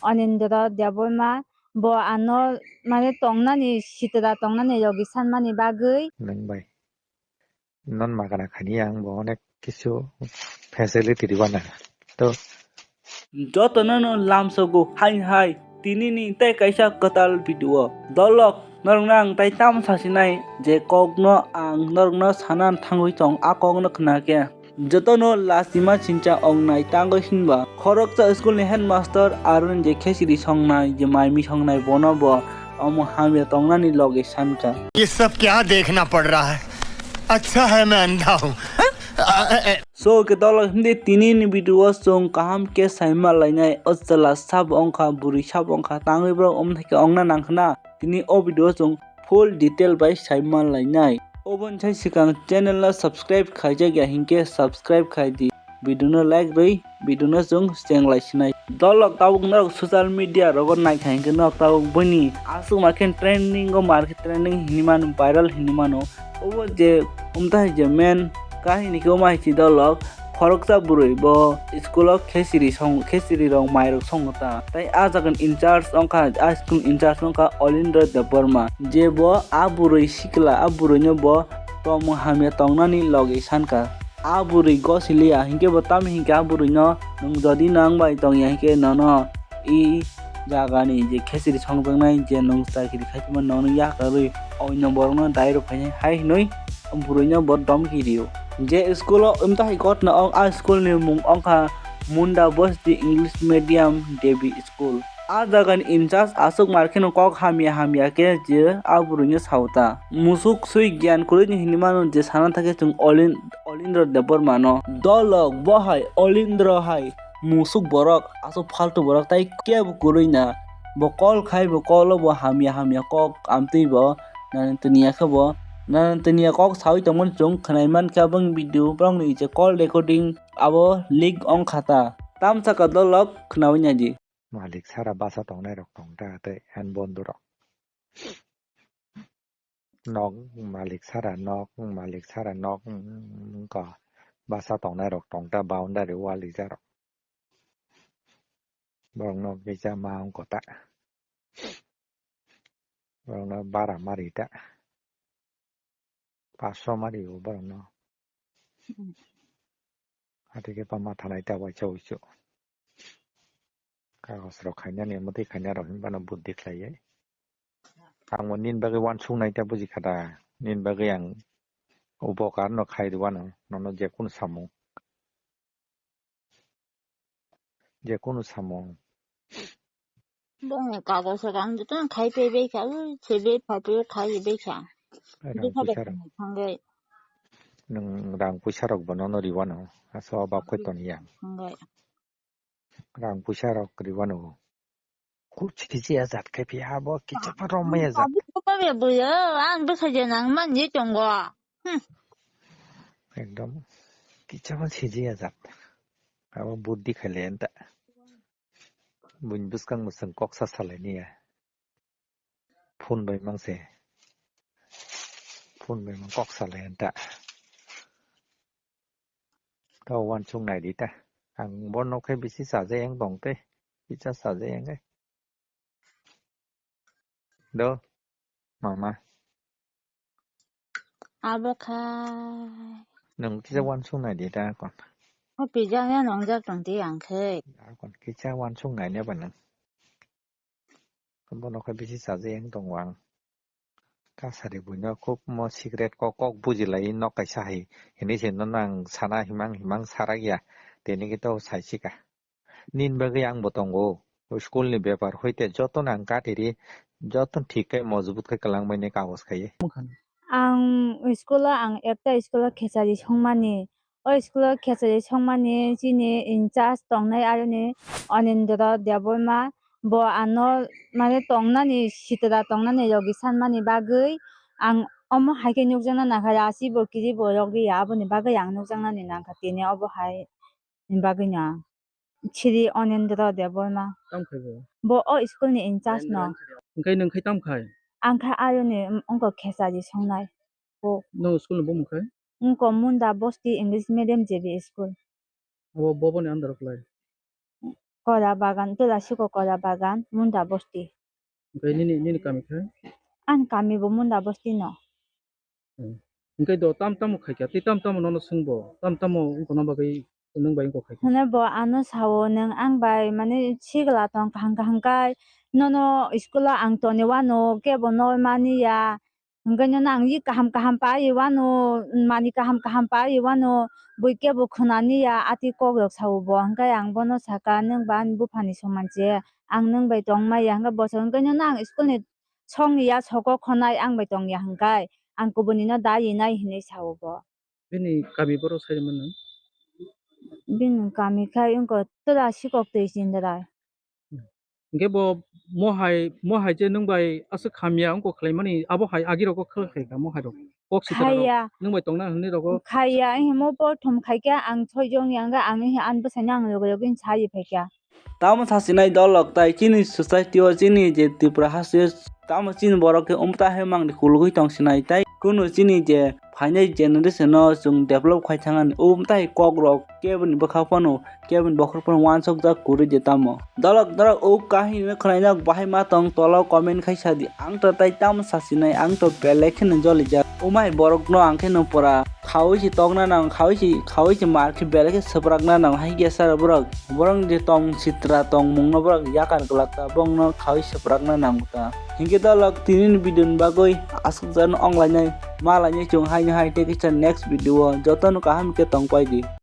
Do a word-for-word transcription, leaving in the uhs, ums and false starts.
Anindra Debbarma, bo ano mane tongnani, sitra tongnani logi sanmani bagwi. Nwng bai. Non magana khani ang bo onek kisu facility rwna. To. Jotono no lamsogo hai hai. Tinini tei kaisa kwtal video. Dolok, norokno ang tai tamo sasinai je kokno ang norokno sana thangwi tong, a kokno khna khe. Jotono lasima chincha ong nai tango hinba khoroksa school ni headmaster aro je khechiri songnai, je maimi songnai bono bo omo hamya tongnani logi sankha. ये सब क्या देखना पड़ रहा है? अच्छा है मैं अंधा हूँ। So ke dolok hindi tini ni video o chwng kaham ke saima lainai, o chwla sabo ongkha, bwrwi sabo ongkha, tangwi borok omthaikhe ongna nangkhna. Tini o video o chwng full detail bai saima lainai. Oboni sai swkang channel no subscribe khaijak ya hinkhe subscribe khai di. Video no like rwi, video no chwng chenglai sinai. Dolok tabuk norok social media rogo naikha hinkhe norok tabuk bini aswk ma khe trending o mar khe trending hinwi mano, viral hinwi mano. Obo je umta hai je main kahini khe omo hai chi dolok. Khoroksa bwrwi bo school o khechiri song, khechiri rok mai rok songo ta. Tai a jaga ni in charge wngkha, a school in charge wngkha Olindra Debbarma. Je bo a bwrwi sikla, a bwrwi no bo tomung hamya tongnani logi sankha. A bwrwi gosiliya hinkhe bo tamo hinkhe a bwrwi no nwng jodi nang bai tongya hinkhe nono i jagani je khechiri songjaknai je nwng chakiri khaitongma nono yakarwi oino borokno dai rw phainai hai hinwi bwrwino bo domki rio. Je school o umtahai ghotna ong a school ni mung ongkha Munda Bosti English Medium Devi School. A jagani in charge aswk mar kheno kok hamya hamya khe je a bwrwino sao ta. Musuk swi gyan kwrwini hinwi mano je sana thakhe chwng Olin-, Olindra Debbarma no. Dolok bo hai Olindra hai musuk borok, aswk faltu borok tai kebo kwrwi na. Bo call khai, bo call o bo hamya hamya kok amtwi bo nana tiniya khe bo nana tiniya kok sawi tongmani chwng khwnai mankha, aboni video borokni je call recording abo leak wngkha ta. Tamsaka dolok khwnawi naidi. Malik sara basa tongnai rok tong ta tei han bondo rok. Nok malik sara nok, malik sara nok, mm, wngkha basa tongnai rok tong ta, boundary wall rijak rok. Borok nok kisa ma wngkha ta. Borok no bara mari ta. Paso mari o borok no. Hmm. Hati khe pama thanai ta waisa wuisu. Kagos rok khainani, mwtwi khaina rok hinba no buddi khlaiwi. Ang bo nini bagwi uansuk nai ta buji kha da. Nini bagwi ang upokar no khai rw ano, nono je kunu samung. Je kunu samung. Bongni kagos rok ang jotono khai paibai kha, ui, sebe phaipaiyo khai bai kha. Rang puisa rok. Thangwi. Nwng rang puisa rok bo nono riwano, asa o bak khe toni yang. Thangwi. Rang puisa rok riwano. Kuch kiji ajat khe phi abo kicha pha romai ajat. Abo khe pha be buyo, ang bwkha je nang man je tongo. Hmm. Ekdom kicha pha siji ajat. Abo buddi khaile enta. Buini bwskang bwswng kok sa salai niya. Phone bai mang se. Phone bai mang kok salai enta. Tao uansuk nai di ta. Ang bono khe bisi sajai ang tong tei. Kicha sajai ang khe. Do, mama. Abo khai. Nwng kisa uansuk nai di ta kon. O pijak ya nongjak tong di ang khe. Kon kisa uansuk nai ne ba nwng. Bono khe bisi sajai ang tongo ang. Kasari buino khub mo secret kok, kok bujilai nok kaisa hai. Hini se nono ang sana himang himang sarak ya. Tini khe to saisika. Nini bagwi ang bo tongo. O school ni bepar hoite jotono ang katiri, jotono thik khe mojbut khe kwlangmani kagos khaiwi. Ang school o ang ekta school o khechari songmani. O school o khechari songmani chini in charge tongnai aroni Anindra Debbarma. Bo ano mane tongnani sitra tongnani logi sanmani bagwi ang omo hai khe nukjakna nangkha, rasi bo kiri bo yogwi ya, aboni bagwi ang nukjaknani nangkha tini obo hai ni bagwi no ang. Shri Anindra Debbarma. Tam khai bo? Bo o school ni in charge no. Hwnkhe nwng khai tam khai? Ang kha ayoni, um, wngkha khechari songnai. Bo. Nwng school ni bumung khai? Wngkha Munda Bosti English Medium J B school. Abo bo boni under o khlai? Kora Bagan, Tulasiko Kora Bagan, Munda Bosti. Hwnkhe nini, nini kami khe? Ani kami bo Munda Bosti no. Hmm. Hwnkhe do tam tamo khaikha, tei tam tamo nono swngbo, tam tamo wngkha no bagwi nwng bai wngkha khaikha? Hwnwi bo ano sao, "Nwng ang bai mane sigla tong kaham kaham kai, nono school o ang toni wano, kebo no mani ya." Hwnkhe nono ang yi kaham kaham paiwi wano, mani kaham kaham paiwi wano, bui kebo khwnani ya, atwi kok rok sao bo. Hwnkhe ang bono saka, "Nwng ba ani buphani soman se, ang nwng bai tong maya." Hwnkhe bo sa, "Hwnkhe nono ang school ni song ya, soko khonai ang bai tong ya," hwnkhe ang kubuni no da yi nai hinwi sao bo. Bini kami borok sai mano? Bini kami khai wngkha Tulasiko twi Chindarai. Hwnkhe bo mohai, mohai je nwng bai aswk hamya wngkha khlaimani, abo hai agi rogo khlai khlaikha mohai rok. Kok sitra rok. Khaiya. Nwng bai tongna hwnwi rogo. Khaiya, himo bo thum khaikha ang soi jong yang ga ang hi an bwsai nang loge loge sa yi phaikha. Tamo sasinai dolok tai chini society o chini je Tripura haste tamo chini borok khe umta hai mangni kulugwi tong sinai tai kunu chini je phainai generation no chwng develop khai thangani umtai kok rok keboni bwkha phano keboni bokhorok phano uansukjak kwrwi je tamo. Dolok dolok o kahini no khwnaina bahai ma tong tolo comment khai sadi. Ang to tai tamo sasinai, ang to belai kheno jolijak. Umai borok no ang kheno pura khaui se tokna nang, khaui se, khaui se mar khe belai khe swprakna nang hai khe sara borok. Borok je tong sitra tongmung no borok yakar glak ta, bong no khaui swprakna nang ta. Hinkhe dolok tini ni video ni bagwi aswk jan ong lainai, ma lainai chwng haino hai tei kisa next video o joto no kaham khe tong pai di.